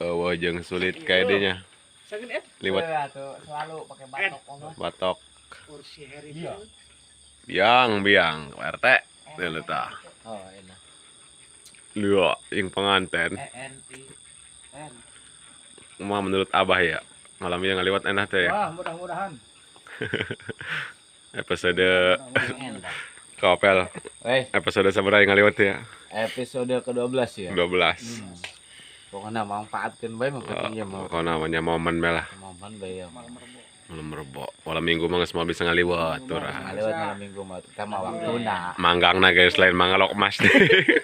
Eueuh jeung sulit kayak dinya. Liwat selalu pakai batok om. Batok. Biang biang RT teu tah. Oh, enak. Lihat yang pengantin. E N I N. Mah menurut Abah ya, malam ini ngaliwat enak teh ya. Wah, mudah-mudahan. Episode Kopel. Episode sabaraha ngaliwat ya? Episode ke-12 ya. 12. Pokoknya manfaatkeun bae mah pentingnya mah. Pokoknya namanya momen bae lah. Momen bae ya. Malam Rebo. Malam Minggu mah geus moal bisa ngaliwat urang. Ngaliwat malam Minggu mah kita mah waktuna. Manggangna guys lain mangalok emas deh.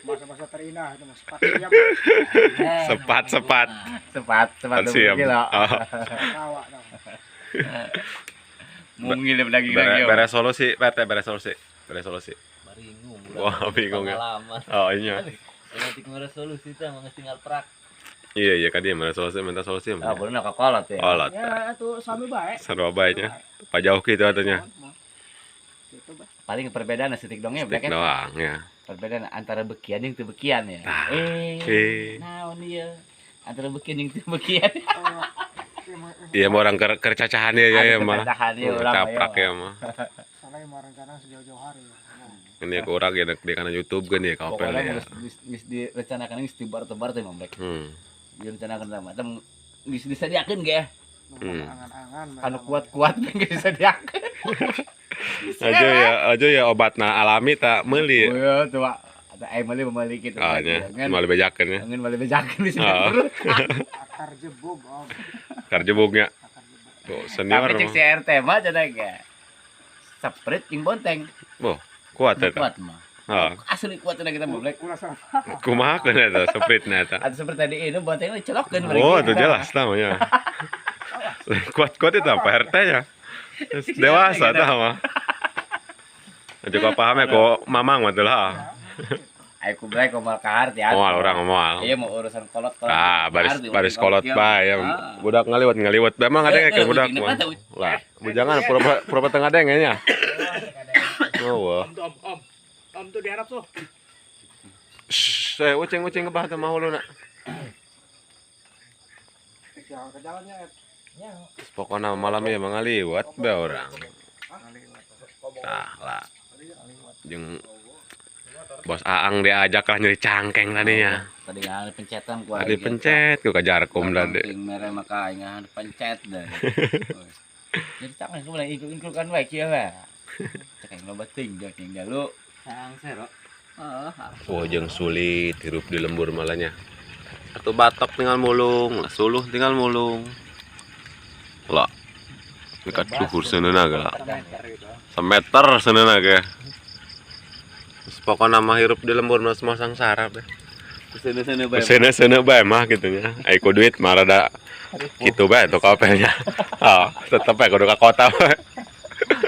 Masa-masa terindah itu mas. Sepat siap. Sepat sepat. Sepat sepat siap. Tawa dong. Mungil daging lagi. Beres solusi, PT beres solusi. Beres solusi. Bingung. Wah, bingung ya. Oh iya. Nanti kemarin solusi teh mah tinggal prak. Iya iya kan dia mana solusi minta solusi. Ah, bener ka kolot ya. Kolot. Ya itu sami bae. Sarua bae nya. Pajauh kitu atunya. Paling perbedaan setik dongnya setik doang ya. Perbedaan antara bekian jeung teu bekian ya. Naon ieu? Antara bekian jeung teu bekian. Iya mah orang kercacahan ya ya mah. Kercacahan ya urang. Caprak ya mah. Salah mah rencana sejauh-jauh hari. Ini aku orang ya di kana YouTube kan ya kapel ya. Geus direncanakan geus tibar-tebar teh mah Black. Direncanakan sama tem geus disadiakeun ge. Angan-angan. Anu kuat-kuat geus disadiakeun. Aja ya obatna alami tak meuli. Oh iya tuh Pak. Ada ai meuli meuli kitu. Oh nya, meuli bejakeun ya. Ngan meuli bejakeun di sini perut. Akar jebug om. Akar jebugnya. Tuh senior. Tapi cek si RT mah cenah ge. Seprit jeung bonteng. Boh, kuat eta. Kuat mah. Heeh. Asli kuat cenah kita mah Black. Kumaha keun eta sepritna eta? Atuh seprit tadi ini bontengna dicelokkeun. Oh, itu jelas namanya. Kuat-kuat itu apa RT-nya? Dewasa tah mah. Aja kok paham ya kok mamang mah teh lah. Ai ku Black moal kahar ya. Moal urang moal. Iya mau urusan kolot-kolot. Ah, baris kolot bae ya. Budak ngaliwat bae mah ngadenge ke budak mah. Lah, bujangan pura-pura tengah denge nya. Oh, wah. Om om om tuh diharap tuh. Shh, ucing-ucing ke bah teh mah huluna. Jangan ke jalannya. Pokoknya malam ya mangaliwat bae urang. Tah lah. Jeung Bos Aang diajak lah nyeri cangkeng tadinya. Tadi ngan pencetan ku. Tadi pencet ku ka Jarkum tadi. Ting mere maka aing ngan pencet deh. Jadi cangkeng ku mulai ingkul-ingkulkan wae kieu we. Cek aing loba ting dia king jalu. Saang sero. Heeh. Oh jeung sulit hirup di lembur malahnya. Atuh batok tinggal mulung, lah suluh tinggal mulung. Lah. Dekat luhur seuneuna ge lah. Semeter seuneuna ge. Pokoknya mah hirup di lembur mah semua sangsara be. Seuneu-seuneu bae. Seuneu-seuneu bae mah kitu nya. Ai ku duit mah rada kitu bae tuh kapelnya. Oh, tetep bae kudu ka kota bae.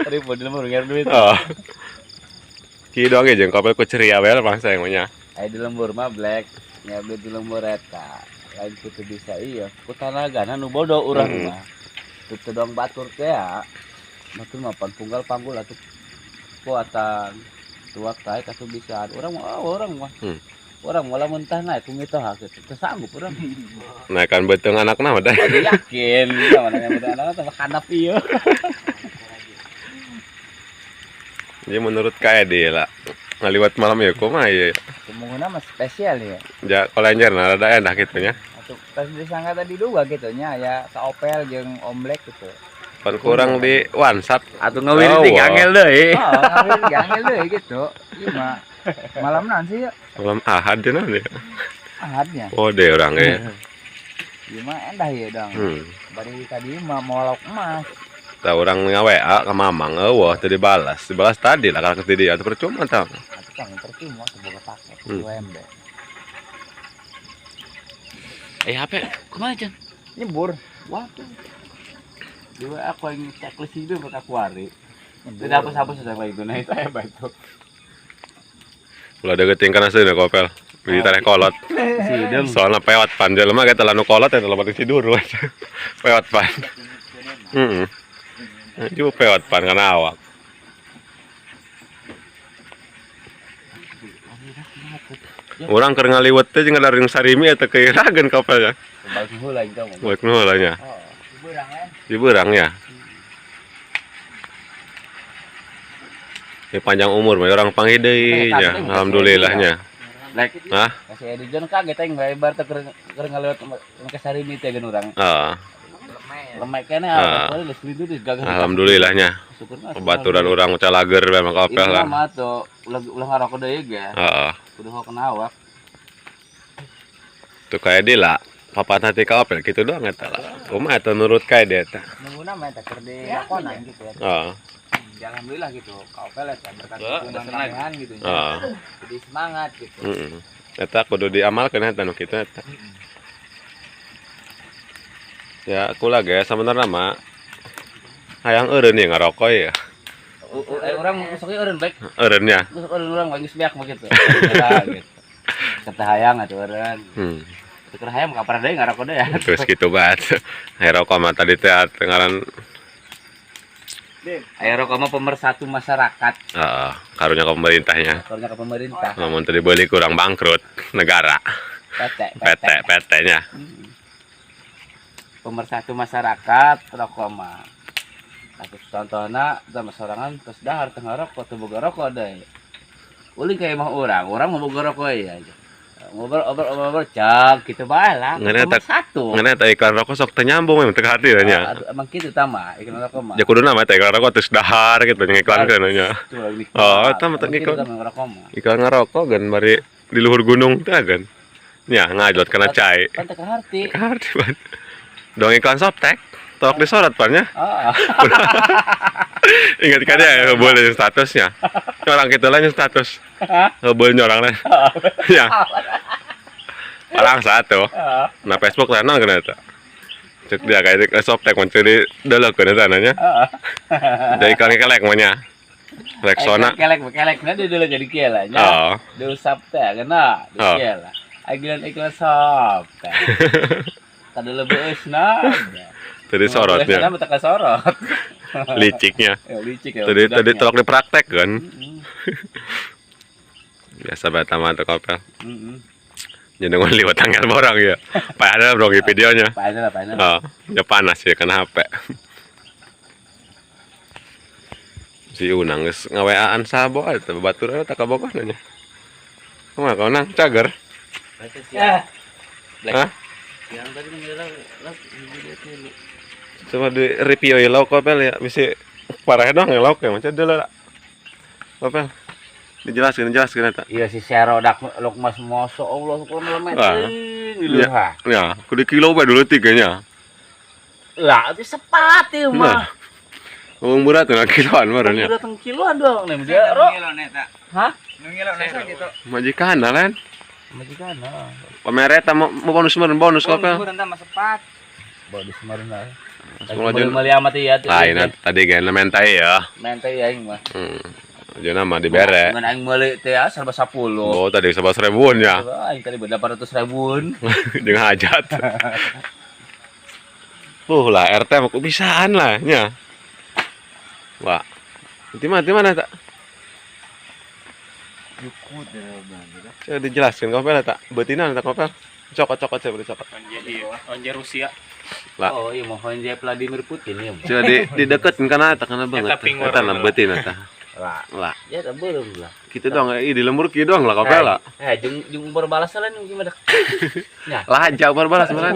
Ribu di lembur ngar duit. Oh. Kieu doang ge jeung kapel ku ceria bae bangsa yang mah nya. Ai di lembur mah Black, ngar duit di lembur eta. Lain kitu bisa iya, ku tanagana nu bodoh urang mah. Teu doang batur teh ya. Batur mah pan punggal panggul atuh kuatan. Tuak taek atuh bisaan. Urang mah oh, urang mah. Urang malah mentah naik ku mitoha kitu. Teu sanggup urang. Naekan beuteung anakna mah teh. Yakin, mana beuteung anakna teh handap ieu. Jadi menurut Kak Edi lah ngaliwat malam ya kumaha ieu. Kemungkinan mah spesial ya. Ja kolenjer nah rada enak kitu nya. Atuh pas disangka tadi dua gitu nya aya ka Opel jeung Om Black gitu. Pan kurang di WhatsApp atuh ngawirit oh, angel deui. Oh, ngawirit angel deui gitu. Ieu mah malam naon sih ya? Malam Ahad deh naon ya? Ahadnya. Oh, deh urang ge. Ieu mah endah ieu dong. Bari tadi mah mau lauk emas. Tah urang nge-WA ka Mamang eueuh teu dibalas. Dibalas tadi lah kalau ke dia atuh percuma tah. Atuh kan percuma semoga paket UMB. Eh HP kumaha Chan? Nyebur. Waduh. Di WA aku yang checklist itu buat aku hari. Tidak hapus-hapus sudah itu nah itu hebat tuh. Ulah degeting kana seuneu kopel. Di tareh kolot. Soalna pewat pan jelema ge teu lanu kolot eta loba tidur. Pewat pan. Heeh. Ju pewat pan kana awak. Urang keur ngaliwet teh jeung ada sarimi eta keirageun kapalnya. Balik heula aing teh. Balik nu heula nya. Oh, dibeurang kan. Dibeurang ya. Ya panjang umur mah orang panggih deui nya. Alhamdulillahnya. Lek. Hah? Kasih Edi John kaget aing lebar teh keur ngaliwet make sarimi teh geun urang. Heeh. Lemek keneh ah, geus lindu geus gagah. Alhamdulillahnya. Syukur mah. Baturan urang calager memang kapel lah. Itu mah tuh ulah ulah ngarokok deui ge. Heeh. Kudu kena awak. Tuh kayak dia lah. Papat hati kapel gitu doang eta lah. Kumaha eta nurut kayak dia eta. Nunggu mah eta keur dilakonan gitu ya. Heeh. Ya, alhamdulillah gitu. Kapel eta berkat dukungan tambahan gitu. Heeh. Jadi semangat gitu. Heeh. Eta kudu diamalkeun eta nu kitu eta. Ya aku lah guys, sebenarnya mah hayang eureun ya ngarokok ya. Urang sok eureun baik. Eureun nya. Sok eureun urang geus beak mah kitu. Gitu. Kata hayang atuh eureun. Keur hayang kapan deui ngarokok deui ya. Terus gitu banget. Rokok mah tadi teh ngaran Ayo rokok mah pemersatu masyarakat. Heeh, karunya ke pemerintahnya. Karunya ke pemerintah. Namun tadi beli kurang bangkrut negara. PT PT PT-nya. Pemersatu masyarakat rokok mah. Kasus contohna sama sorangan terus dahar tengah rokok teu boga rokok deui. Ulin kayak mah urang mau boga rokok ya. Ngobrol cak gitu bae lah. Pemersatu. Ngeunah eta iklan rokok sok teu nyambung memang teu hati nya. Emang kitu tah mah iklan rokok mah. Ya kuduna mah iklan rokok terus dahar gitu ngiklankeun nya. Oh, eta mah iklan. Iklan ngarokok gan bari di luhur gunung teh gan. Nya ngajlot kana cai. Pan teu kaharti. Kaharti pan. Dong iklan softtek, tok disorot pan nya. Heeh. Ingat kan ya boleh statusnya. Orang kita lah status. Boleh orang lain. Ya. Orang satu. Nah Facebook lah nang kena eta. Cek dia kayak softtek mencuri dulu kena tanahnya. Dari iklan kelek mah. Rexona. Kelek kelek nah dia dulu jadi kieu lah nya. Oh. Diusap teh kena di kieu lah. Agilan iklan softtek. Kada lebeusna. Tadi sorotnya. Tadi sorot. Liciknya. Ya, licik ya. Tadi tolok dipraktek kan. Biasa bata mah teu kopel. Jadi liwat tanggal borong ya. Padahal bro videonya. Padahal padahal. Oh, ya panas ya kena HP. Si Unang geus ngaweaan sabo eta batur eta ka Bogor nya. Kumaha ka Unang cager? Hah? Yang tadi mengira coba di review ya lauk kopel ya bisa parah dong ya lauk ya macam dulu lah kopel dijelaskan eta. Iya si Sero dak lok mas moso Allah kalau melemet ya, ya kudu kilo bae dulu tiganya lah itu sepat ieu mah. Wong murah tuh kiloan mah nya. Udah teng kiloan doang nih dia ro. Hah? Nu ngilo nesa gitu. Majikan lain. Majikan. Pamereta mau bonus meureun bonus kopel. Bonus mah sepat. Bonus meureun lah. Meuli amat ya. Lain tadi ge mentai ya. Mentai aing mah. Ajeuna mah dibere. Ngan aing meuli teh ya 110. Oh, tadi 11 ribuan ya. Aing tadi 800 ribuan. Jeung hajat. Lah RT mah bisaan lah nya. Wah. Di mana tak? Jukut ya. Saya dijelaskan kopel tak? Betina tak kopel? Cokot saya beri cokot. Onje Rusia. Lah. Oh iya mau onje Vladimir Putin ya. Coba di deketin kana eta kana banget. Eta na betina tah. Lah. Lah. Ya tak belum lah. Kitu doang di lembur kieu doang lah kopel lah. Jeung jeung berbalas lain gimana? Nya. Lah jauh berbalas mah.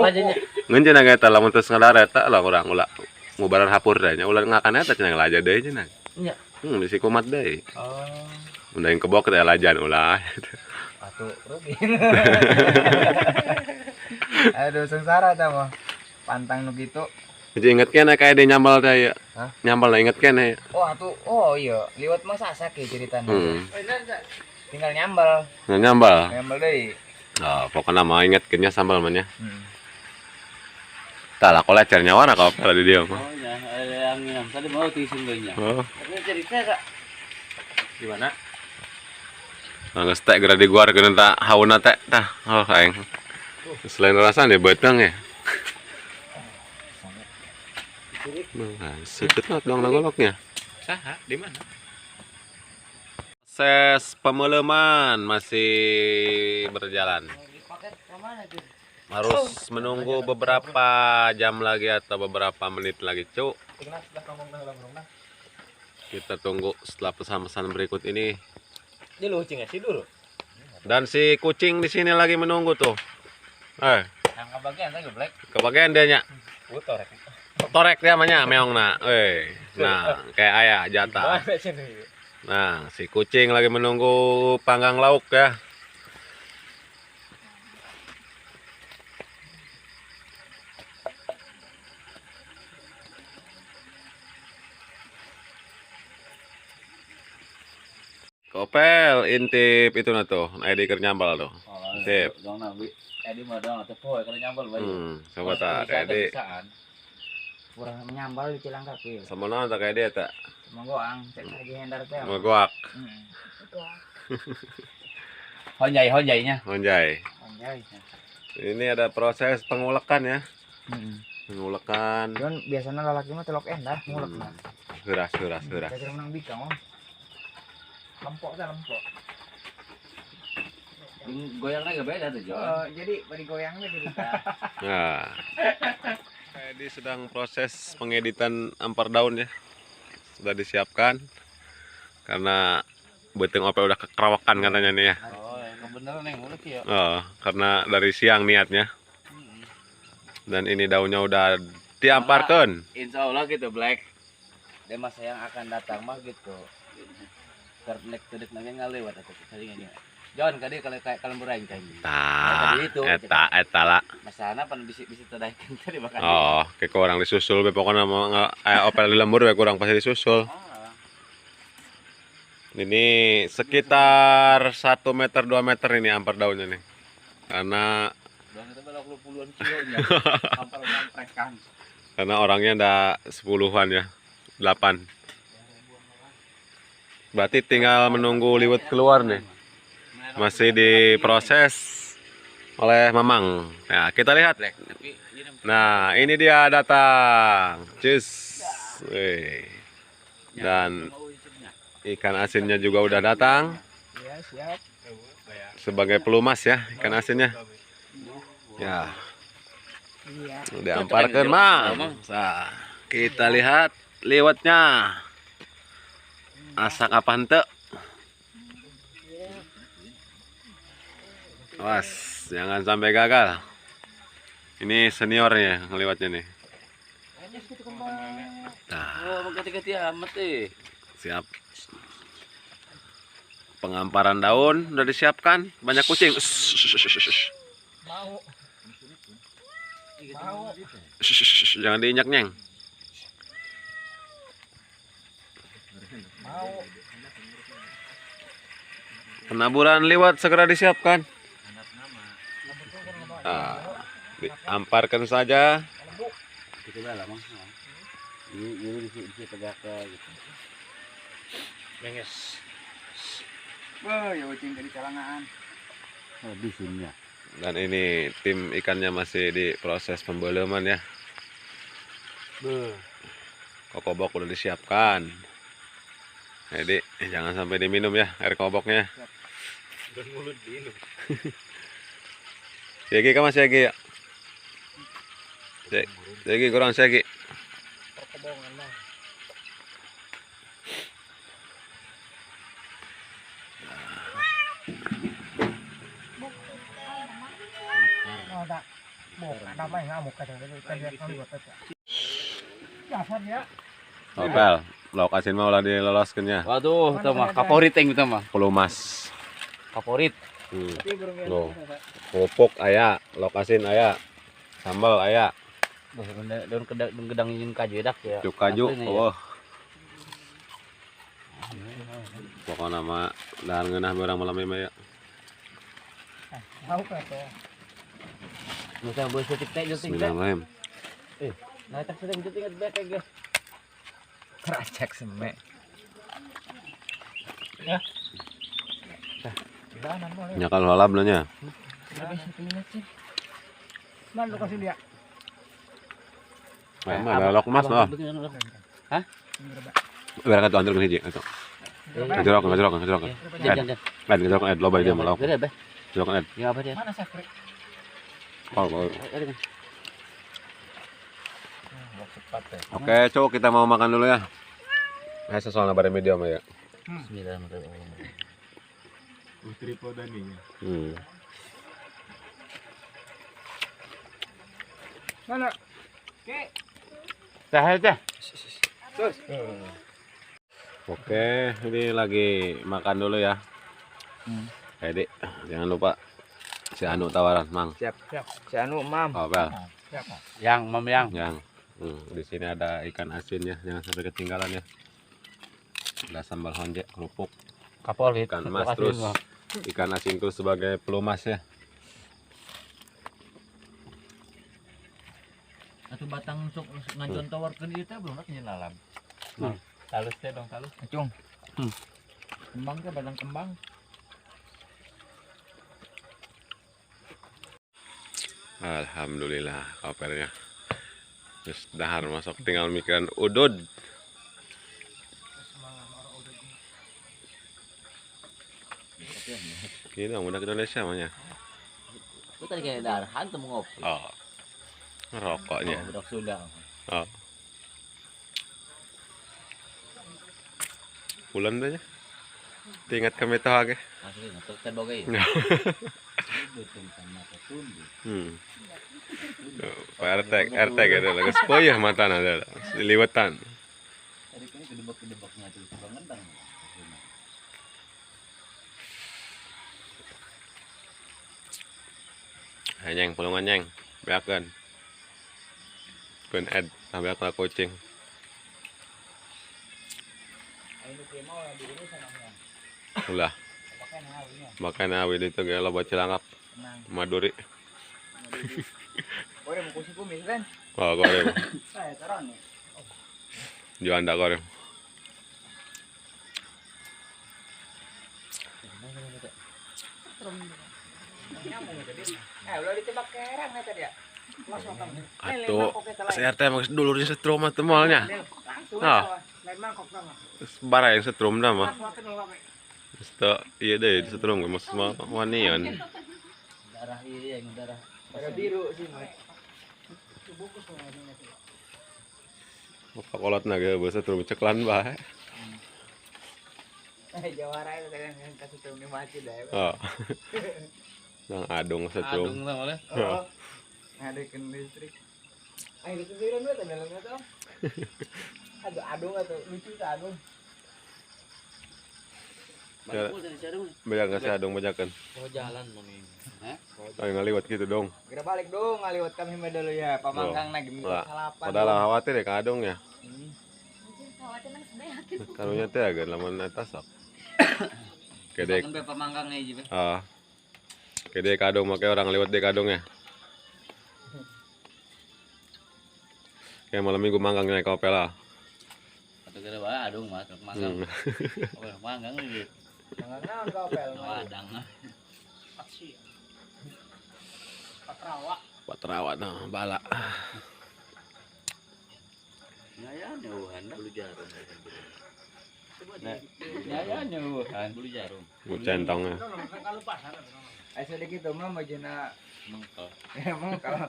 Ngeun cenah eta lamun teu ngadar eta lah urang ulah ngubaran hapur teh nya ulah ngakan eta cenah laja deui cenah. Nya. Bisi kumat deui. Oh. Undaing kebok teh lajan ulah. Atuh rugi. Aduh sengsara tah mah. Pantang nu kitu. Jadi inget keneh kayak dia nyambal teh ya. Hah? Nyambal lah inget keneh. Oh atuh oh iya, liwat mah sasak ya ceritanya. Tinggal nyambal. Nyambal. Nyambal deui. Oh, pokoknya mah inget kennya sambal mah nya. Tah lah kolecer nyawa na kopel di dia mah. Oh ya, ada angin. Tadi mau tisun deui nya. Oh. Tapi cerita Kak. Di mana? Nah, geus teh geura diguarkeun tah hauna teh tah. Oh aing. Selain rasaan ya beteng ya. Nah, seukeut lah dong goloknya. Saha? Di mana? Proses pemeleman masih berjalan. Harus menunggu beberapa jam lagi atau beberapa menit lagi, cuk. Kita tunggu setelah pesan-pesan berikut ini. Dan si kucing di sini lagi menunggu tuh. Kebagian dia nya. Torek dia mah meong na. Nah, kayak ayah jatah. Nah, si kucing lagi menunggu panggang lauk ya. Kopel intip itu nah tuh, Edi keur nyambal tuh. Intip. Edi mah dong teh poe keur nyambal bae. Coba tak Edi. Kurang menyambal di Cilangkap ieu. Sama naon tak Edi eta? Sama goang, cek Haji Hendar teh. Sama goak. Honjai honjainya. Honjai. Honjai. Ini ada proses pengulekan ya. Pengulekan. Cuman biasanya lalaki mah telok endah ngulekna. Heuras heuras heuras. Kira menang bikang mah. Lempok teh lempok. Goyangnya gak beda tuh, Jon. Jadi bari goyangnya gitu. Nah. Edi sedang proses pengeditan ampar daun ya. Sudah disiapkan. Karena beuteung ope udah kekerawakan katanya nih ya. Oh, yang bener nih ngulek ya. Oh, karena dari siang niatnya. Dan ini daunnya udah diamparkan. Insya Allah gitu, Black. Dan masa yang akan datang mah gitu. Kernek tedek nanya ngalewat atau tadi. John kadi kalau kayak kalemburain kayaknya. Tah, eta eta lah. Masana pan bisi-bisi tadaikeun tadi bakal. Oh, kayak orang disusul be pokona mah opel di lembur be kurang pasti disusul. Ini sekitar 1 meter 2 meter ini ampar daunnya nih. Karena karena orangnya ada 10-an ya, 8. Berarti tinggal menunggu liwet keluar nih. Masih diproses oleh Mamang. Nah, kita lihat. Nah, ini dia datang. Cus. Dan ikan asinnya juga udah datang. Sebagai pelumas ya ikan asinnya. Ya. Diamparkan, Mang. Nah, kita lihat liwetnya. Asak apa henteu? Was, jangan sampai gagal. Ini seniornya ngeliwatnya nih. Nah. Oh, gati-gati amat eh. Siap. Pengamparan daun udah disiapkan. Banyak kucing. Mau. Mau. Jangan diinjak, Nyeng. Mau. Penaburan liwat segera disiapkan. Nah, diamparkan saja. Dan ini tim ikannya masih di proses pembeleman ya. Kokobok udah disiapkan. Jadi jangan sampai diminum ya air koboknya. Dan mulut diminum. Segi kamu segi ya. Segi kurang segi. Opel, lauk asin mah ulah diloloskeun nya. Waduh, itu mah favorit yang itu mah. Pelumas. Favorit. Loh. Kerupuk aya, lauk asin aya, sambal aya. Daun kedang gedang jeung kaju edak ya. Juk kaju, oh. Pokokna mah dahar ngeunah urang malam ieu mah ya. Lauk atuh. Bismillahirrahmanirrahim. Nah, tak sedang ingat back ge. Keracek semek. Ya. Nyakal halab nanya. Man lu kasih dia. Mah lalok mas loh. Hah? Berangkat tuh antar ke hiji atuh. Ngejorok. Jangan. Ed, ngejorok Ed, loba dia malah. Gede, Beh. Ngejorok Ed. Ya apa dia? Mana Sakri? Oh. Oke, cowok kita mau makan dulu ya. Nah, soalnya bare media mah ya. Bismillahirrahmanirrahim. Tripodaninya. Mana? Oke. Tah teh. Terus. Oke, ini lagi makan dulu ya. Edi, jangan lupa si Anu tawaran, Mang. Siap. Si Anu, Mam. Oh, Bel. Siap. Yang, Mam yang. Yang. Di sini ada ikan asin ya, jangan sampai ketinggalan ya. Ada sambal honje, kerupuk, kapol, ikan mas terus, ikan asin terus sebagai pelumas ya. Atau batang sok ngajon tawarkeun ieu teh belum nak nyenalam. Talus teh dong talus. Acung. Kembang teh batang kembang. Alhamdulillah kapernya. Terus dahar masuk tinggal mikiran udud. Ini dong udah ke Indonesia mahnya. Gua tadi kayak dahar hantu ngopi. Oh. Rokoknya. Oh, budak Sunda. Oh. Pulang aja. Ingat kami tahu age. Asli ngetok teh boga ieu. Pak RT gitu lagi sepoyah matana ada liwatan. Tadi kene kedebak-kedebaknya tuh banget. Nyeng pulungan nyeng, beakeun. Keun ed, sampai aku kucing. Ulah. Makanya awi itu gak loba cilangap. Maduri. Goreng mau kusi kumis kan? Oh, goreng. Saya taruh nih. Juanda goreng. Udah ditebak kerang ya tadi ya. Atuh, si RT emang dulurnya setrum atuh moalnya. Nah. Bara yang setrum dah mah. Terus iya deh setrum geus mah wanian. Darah iya yang darah. Darah biru sih mah. Bapak kolot naga bahasa setrum ceklan bae. Jawara itu kan kasih setrum mati dah. Oh. Nang adung setrum. Adung sama oleh. Oh. Ngadekeun listrik. Ayo itu sih kan dalamnya tuh. Aduh adung atau lucu tuh adung. Banyak nggak sih adung banyakan. Mau jalan mau nih. Hah? Ayo ngaliwat gitu dong. Kira balik dong ngaliwat kami mah dulu ya. Pamangkang lagi minta salapan. Padahal khawatir ya ke adung ya. Khawatir nang sebeak. Karunya teh agak lamun eta sok. Kede. Sampai pamangkang aja, Be. Ah. Kede kadung make orang lewat deh kadung ya. Kayak malam minggu manggang naik kopela. Atau kira bae adung mah truk manggang. Oh, manggang gitu. Manggang naon kopel? Wadang. Patrawa. Patrawa nah bala. Nyaya nyeuhan bulu jarum. Nyaya nyeuhan bulu jarum. Bu centongnya. Asa gitu mah majena mengkel. Emang kalau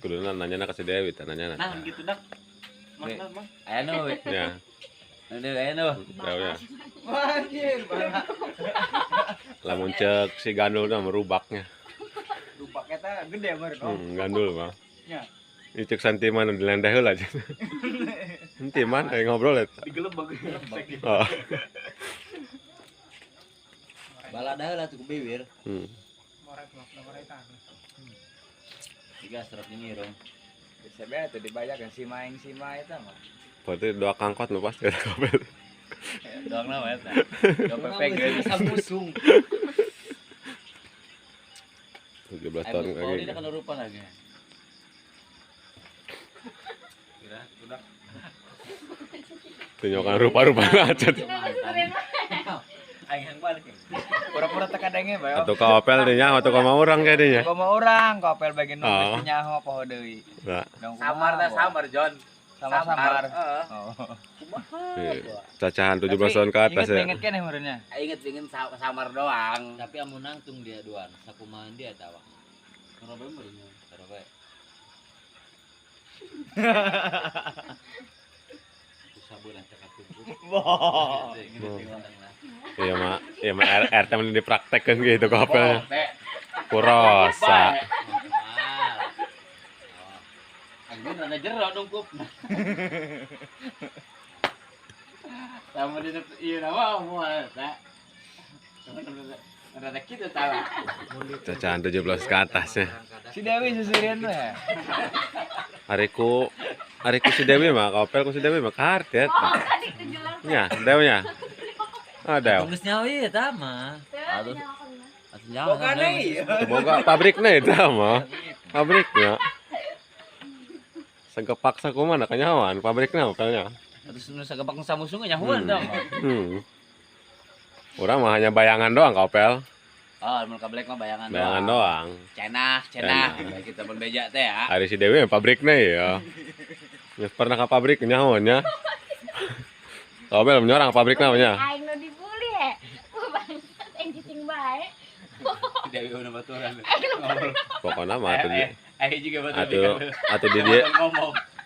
kuduna nanya na ka si Dewi tah nanya na. Nah gitu dak. Mang mang. Aya nu we. Ya. Ada aya nu. Ya. Anjir, bala. Lamun cek si gandul mah merubaknya. Rubak eta gede meureun. Gandul mah. Nya. Ini cek santiman dilendeh heula aja. Santiman aya ngobrol eta. Digelebeg. Oh. Balada heula tuh bibir. Tiga serap ini dong. Bisa bae tuh dibayar kan si maing si ma eta mah. Berarti dua kangkot lu pasti ada kopel. Doang nama eta. Dua pepek bisa musung. 17 tahun lagi. Ini kan rupa lagi. Kira udah. Tunjukkan rupa-rupa aja. Aing balik. Pura-pura teka denge bae. Atau ka opel deh nya, atau ka mau orang kayaknya. Ka mau orang, ka opel bagian nu mesti nyaho poho deui. Nah. Samar teh samar John. Samar-samar. Oh. Cacahan 17 tahun ke atas ya. Ingat kan ya umurnya? Ingat ingin samar doang. Tapi amun nangtung dia duan, sakumahan dia tawa. Robe meureunnya, robe. Saburan cakap tubuh. Iya mak, iya mak RT mending dipraktekkan gitu kopelnya. Kurosa. Anjir rada jero dungkup. Sama di ieu nama moal eta. Rada kitu tawa. Cacahan 17 ke atasnya. Si Dewi seserian tuh ya. Hariku si Dewi mah kopel ku si Dewi mah kaharti eta. Nya, Dewi nya. Ah, Dew. Geus nyawa eta mah. Aduh. Boga deui. Boga pabrikna eta mah. Pabriknya. Sagepak sakumaha kanyahoan pabrikna kopelnya. Terus nu sagepak nu samusung nyahoan tah mah. Urang mah hanya bayangan doang kopel. Oh, mun ka Black mah bayangan doang. Bayangan doang. Cenah. Kita mun beja teh ya. Ari si Dewi pabrikna ya. Geus pernah ka pabrik nyahoan nya. Kopel menyorang pabrikna mah nya. Aing nu dibully he. Bangsat aing cicing bae. Dewi udah baturan. Pokoknya mah atuh dia. Aing juga baturan. Atuh di dia.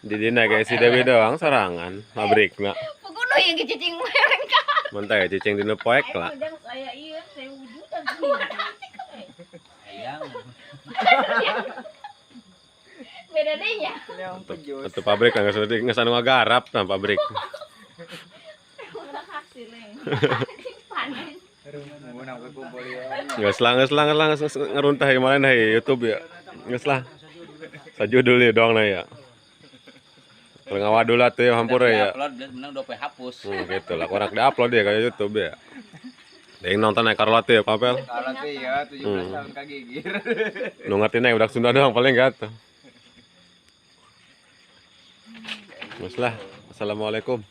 Di dia kayak si Dewi doang sorangan pabrikna. Pokoknya yang cicing bae orang ka. Mentah ya cicing dina poek lah. Aing saya ieu saya wujudan. Hayang. Beda deh nya. Atuh pabrik lah geus anu ngagarap nah pabrik. Panen. Geus lah ngeruntah kemarin hey YouTube ya. Geus lah. Sajudul ya doang nah ya. Kalau ngawadul atuh ya hampura ya. Upload menang 2 hapus. Gitu lah, kurang di-upload ya kayak YouTube ya. Ada yang nonton naik karlo tuh ya, Papel. Karlo tuh ya 17 tahun kagigir. Nu ngerti naik budak Sunda doang paling enggak tuh. Geus lah. Assalamualaikum.